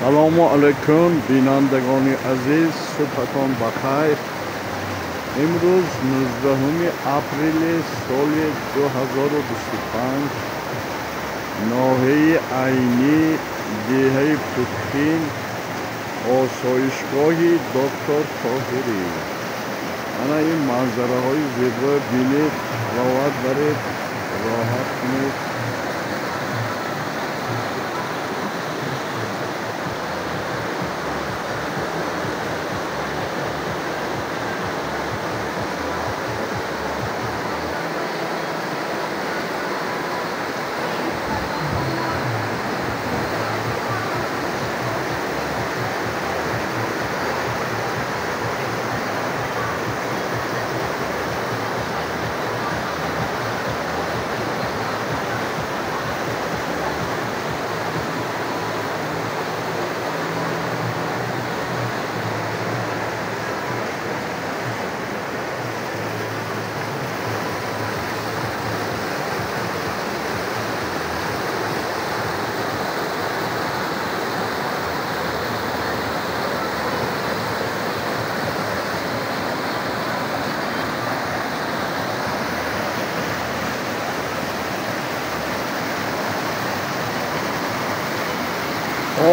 Салому алайкум, бинандагони азиз, субҳатон бахайр. Имрӯз 19 апрели соли 2025, ноҳияи Айнӣ, деҳаи Путхин, осоишгоҳи доктор Тоҳирӣ. Ана ин манзараҳои зеборо бинед, ҳаловат баред, роҳат кунед.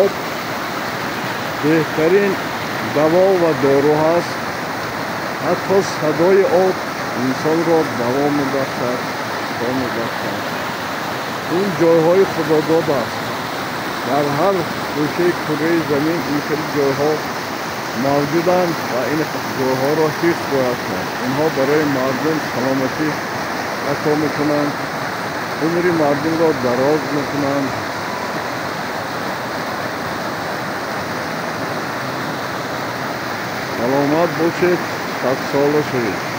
Об беҳтарин даво ва дору ҳаст. Ҳатто садои об инсонро даво мебахшад, шифо мебахшад. Ин ҷойҳои худодод аст. Дар ҳар гӯшаи кураи замин ин хел ҷойҳо мавҷуданд ва ин ҷойҳоро ҳифз бояд кард. Инҳо барои мардум саломатӣ ато мекунанд, умри мардумро дароз мекунанд. Саломат бошед, садсола шавед.